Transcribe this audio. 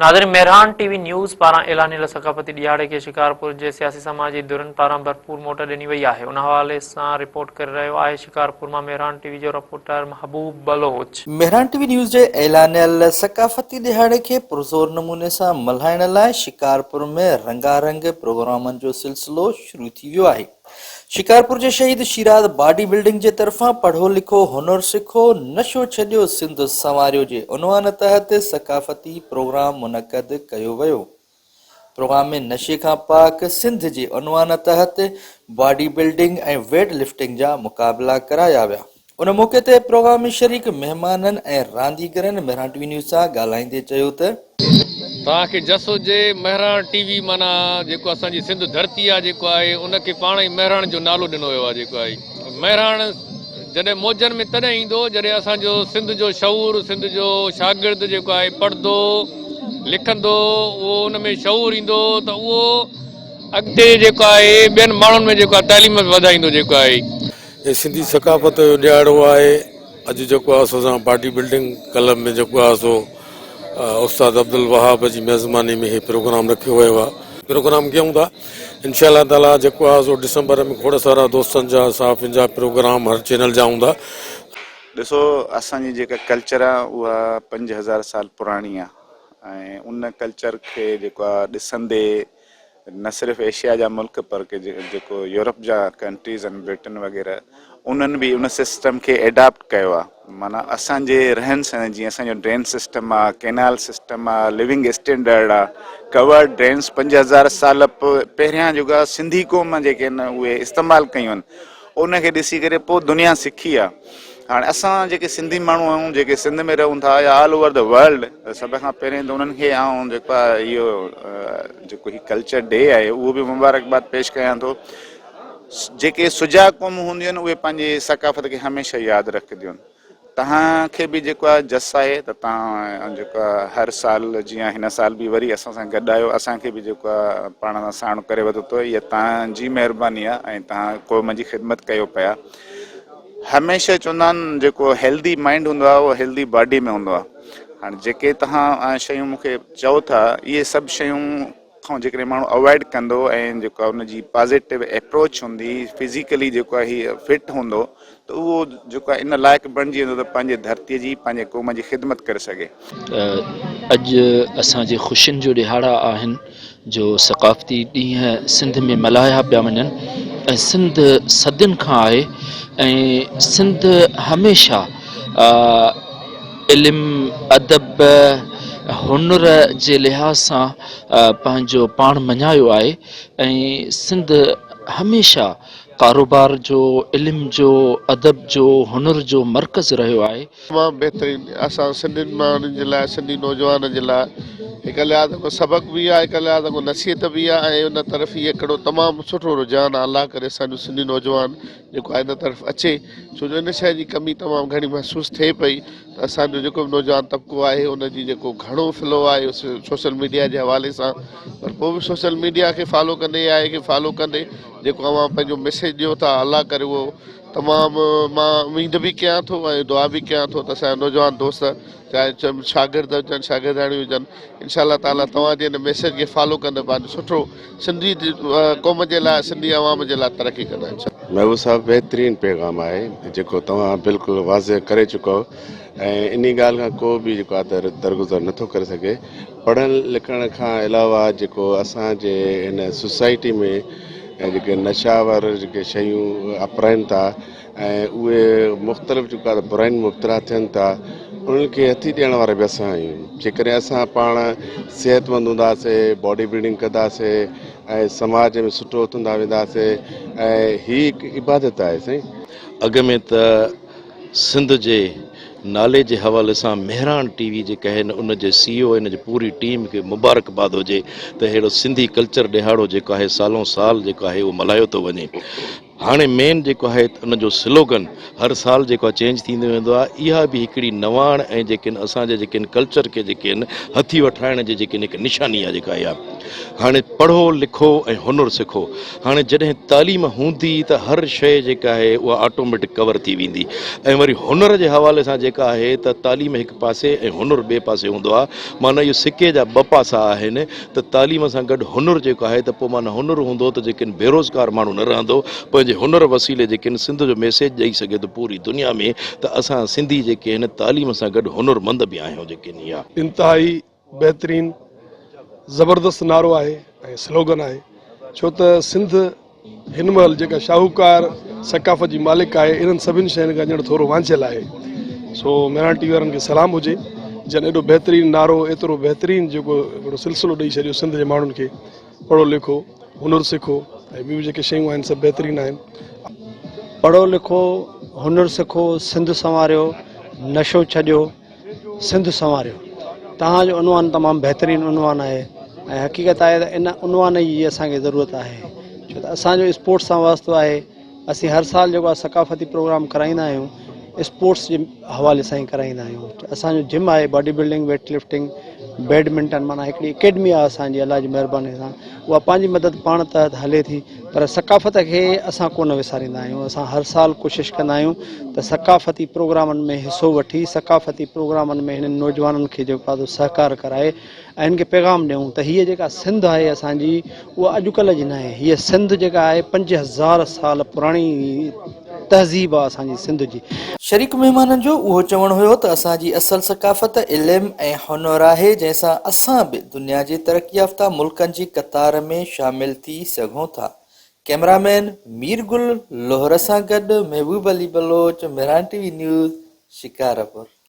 ناظرين مهراڻ ٽي V news پاران اعلانيل ثقافتي ڏهاڙي کي شڪارپور جي سياسي سماجي ڌرين پاران ڀرپور موٽ ڏني وئي آهي ان حوالي سان رپورٽ ڪري رهيو آهي شڪارپور مان مهراڻ ٽي وي جو reporter Mehboob Baloch. Mehran T V news جي اعلانيل ثقافتي ڏهاڙي کي پرزور نموني سان ملهائڻ لاء شڪارپور ۾ رنگا رنگ پروگرامن جو سلسلو شروع ٿي ويو آهي. شڪارپور جي شهيد شيراز باڊي بلڊنگ جي طرفان پڙهو لکو هنر سکو نشو ڇڏيو سنڌ سنواريو جي عنوان تحت ثقافتي پروگرام منعقد ڪيو ويو. پروگرام ۾ نشي کان پاڪ سنڌ جي عنوان تحت باڊي بلڊنگ ۽ ويٽ لفٽنگ جا مقابلا ڪرايا ويا. ان موقعي تي پروگرام ۾ شريڪ مهمانن ۽ رانديگرن مهراڻ ٽي وي نيوز سان ڳالهائيندي چيو ته. توهان کي جس هجي مهراڻ ٽي وي معنيٰ جيڪو اسان جي سنڌ ڌرتي آ جيڪو آهي ان کي پاڻ ئي مهراڻ جو نالو ڏنو ويو آ جيڪو آهي مهراڻ جڏهن موجن ۾ تڏهن ايندو جڏهن اسان جو سنڌ جو شعور سنڌ جو شاگرد جيڪو آهي پڙهندو لکندو اهو ان ۾ شعور ايندو ته اهو اڳتي جيڪو آهي ٻين ماڻهن ۾ جيڪو آهي تعليم به وڌائيندو جيڪو آهي. هي سنڌي ثقافت جو ڏهاڙو آهي اڄ جيڪو آهي سو اسان باڊي بلڊنگ ڪلب ۾ جيڪو آهي سو استاد عبدالوهاب جي ميزباني ۾ هي پروگرام رکيو ويو آهي پروگرام ڪيون ٿا انشاء الله تعالي جيڪو آهي سو ڊسمبر ۾ کوڙ سارا دوستن جا صحافين جا پروگرام هر چينل جا هوندا. ڏسو اسان جي جيڪا ڪلچر آ اها 5000 سال پراڻي آ ۽ ان ڪلچر کي جيڪو آ ڏسندي نه صرف ايشيا جا ملڪ پر جيڪو يورپ جا ڪنٽريز آهن برٽن وغيره انهن به ان سسٽم کي ايڊاپٽ ڪيو آهي معنيٰ اسان جي رهن سهن جيئن اسان جو ڊرين سسٽم آهي ڪينال سسٽم آهي لونگ اسٽينڊرڊ آهي ڪورڊ ڊرينس 5000 سال پهريان جيڪا سنڌي قوم جيڪي آهن اهي استعمال ڪيون آهن ان کي ڏسي ڪري پوء دنيا سکي آ. هاڻي اسان جيڪي سنڌي ماڻهو آهيون جيڪي سنڌ ۾ رهون ٿا يا آل اوور the world سڀ کان پهرين ته انهن کي آئون جيڪو آهي اهو جيڪو هي ڪلچر ڊي آهي اهو به مبارڪباد پيش ڪيان ٿو. جيڪي سجاڳ قومون هونديون آهن اهي پنهنجي ثقافت کي هميشه ياد رکنديون آهن. توهان کي به جيڪو آهي جس آهي ته توهان جيڪو آهي هر سال جيان هن سال به وري اسان سان گڏ آهيو اسان کي به جيڪو آهي پاڻ سان ساڻ ڪري ورتو اٿو اها توهان جي مهرباني آهي ۽ توهان قوم جي خدمت ڪيو پيا هميشه چوندا آهن جيڪو هيلدي مائنڊ هوندو آهي اهو هيلدي باڊي ۾ هوندو آهي هاڻي جيڪي توهان شيون مون کي چئو ٿا اهي سڀ شيون کان جيڪڏهن ماڻهو اوائڊ ڪندو ۽ جيڪو آهي ان جي پازيٽو اپروچ هوندي فزيڪلي جيڪو آهي هي فٽ هوندو ته اهو جيڪو آهي ان لائق بڻجي ويندو ته پنهنجي ڌرتي جي پنهنجي قوم جي خدمت ڪري سگهي. اڄ اسان جي خوشين جو ڏهاڙا آهن جو ثقافتي ڏينهن سنڌ ۾ ملهايا پيا وڃن ۽ سنڌ صدين کان آهي ۽ سنڌ هميشه علم، ادب، هنر جي لحاظ سان پنهنجو پاڻ مڃايو آهي ۽ سنڌ هميشه ڪاروبار جو، علم جو، ادب جو، هنر جو مرڪز رهيو آهي. تمام بهترين اسان سنڌين ماڻهن جي لاء سنڌي نوجوانن جي لاء هڪ لحاظ کان سبق به آهي هڪ لحاظ کان نصيحت به آهي ۽ ان طرف هي هڪڙو تمام سٺو رجحان آهي الله ڪري اسان جو سنڌي نوجوان جيڪو آهي ان طرف اچي ڇو جو ان شيء جي ڪمي تمام گهڻي محسوس ٿئي پئي ته اسان جو جيڪو به نوجوان طبقو آهي ان جي جيڪو گهڻو فلو آهي سوشل ميڊيا جي حوالي سان پر پوء به سوشل ميڊيا کي فالو ڪندي اي آء کي فالو ڪندي جيڪو اوهان پنهنجو ميسيج ڏيو ٿا الله ڪري اهو تمام مان اميد به ڪيان ٿو ۽ دعا به ڪيان ٿو ته اسان جا نوجوان دوست چاهي شاگرد هجن شاگردياڻيون هجن انشاء الله تعالي توهان جي ان ميسيج کي فالو ڪندي پنهنجو سٺو سنڌي قوم جي لاء سنڌي عوام جي لاء ترقي ڪندا انشاء الله. محبوب صاحب بهترين پيغام آهي جيڪو توهان بلڪل واضح ڪري چڪا آهيو ۽ انهي ڳالهه کان ڪو به جيڪو آهي ته درگذر نٿو ڪري سگهي پڙهڻ لکڻ کان علاوه جيڪو اسان جي هن سوسائٽي ۾ جيڪي نشاور جيڪي شيون اپرائن ٿا ۽ اهي مختلف جيڪو آهي براين ۾ مبتلا ٿين ٿا انهن کي هٿي ڏيڻ وارا به اسان آهيون جيڪڏهن اسان پاڻ صحتمند هونداسي باڊي بلڊنگ ڪنداسي ۽ سماج ۾ سٺو اٿندا وينداسي ۽ هي هڪ عبادت آهي سائين. اڳ ۾ ته سنڌ جي نالي جي حوالي سان مهراڻ ٽي وي جيڪا آهي ان جي سي او ۽ ان جي پوري ٽيم کي مبارڪباد هجي ته اهڙو سنڌي ڪلچر ڏهاڙو جيڪو آهي سالون سال جيڪو آهي اهو ملهايو ٿو وڃي. هاڻي مين جيڪو آهي ان جو سلوگن هر سال جيڪو آهي چينج ٿيندو ويندو آهي اها به هڪڙي نواڻ ۽ جيڪي آهن اسان جي جيڪي آهن ڪلچر کي جيڪي آهن هٿي وٺرائڻ جي جيڪي آهن هڪ نشاني آهي جيڪا اها. هاڻي پڙهو لکو ۽ هنر سکو. هاڻي جڏهن تعليم هوندي ته هر شيء جيڪا آهي اها آٽوميٽڪ ڪور ٿي ويندي ۽ وري هنر جي حوالي سان جيڪا آهي ته تعليم هڪ پاسي ۽ هنر ٻئي پاسي هوندو آهي معنيٰ اهو سڪي جا ٻه پاسا آهن ته تعليم سان گڏ هنر جيڪو آهي ته پوء معنيٰ هنر هوندو ته جيڪن بيروزگار ماڻهو نه رهندو پنهنجي هنر وسيلي جيڪن سنڌ جو ميسيج ڏئي سگهي ٿو پوري دنيا ۾ ته اسان سنڌي جيڪي آهن تعليم سان گڏ هنرمند به آهيون جيڪن اها. انتهائي بهترين زبردست نعرو آهي ۽ سلوگن آهي ڇو ته سنڌ هن مهل جيڪا شاهوڪار ثقافت جي مالڪ آهي انهن سڀني شين کان ڄڻ ٿورو وانجهيل آهي سو مهراڻ ٽي وي وارن کي سلام هجي جن ايڏو بهترين نعرو ايترو بهترين جيڪو هڪڙو سلسلو ڏئي ڇڏيو سنڌ جي ماڻهن کي پڙهو لکو هنر سکو ۽ ٻيون جيڪي شيون آهن سڀ بهترين آهن. پڙهو لکو هنر سکو سنڌ سنواريو نشو ڇڏيو. سنڌ سنواريو توهان جو عنوان تمام بهترين عنوان آهي ۽ حقيقت آهي ته ان عنوان جي اسان کي ضرورت آهي ڇو ته اسان جو اسپورٽس سان واسطو آهي اسين هر سال جيڪو آهي ثقافتي پروگرام ڪرائيندا آهيون اسپورٽس جي حوالي سان ئي ڪرائيندا آهيون اسان جو جم آهي body building weight lifting badminton معنيٰ هڪڙي اڪيڊمي آهي اسان جي الله جي مهرباني سان اها پنهنجي مدد پاڻ تحت هلي ٿي پر ثقافت کي اسان ڪونه وساريندا آهيون اسان هر سال ڪوشش ڪندا آهيون ته ثقافتي پروگرامن ۾ حصو وٺي ثقافتي پروگرامن ۾ هنن نوجوانن کي جيڪو آهي سو سهڪار ڪرائي ۽ هن کي پيغام ڏيون ته هيء جيڪا سنڌ آهي اسان جي اها اڄڪلهه جي ناهي هيء سنڌ جيڪا آهي 5000 سال پراڻي تهذيب آهي اسان جي سنڌ جي. شريڪ مهمانن جو اهو چوڻ هيو ته اسان جي اصل ثقافت علم ۽ هنر آهي جنهن سان اسان به دنيا جي ترقي يافته ملڪن جي قطار ۾ شامل ٿي سگهون ٿا. ڪئميرا مين مير گل لوهر سان گڏ Mehboob Ali Baloch, Mehran T V news, Shikarpur.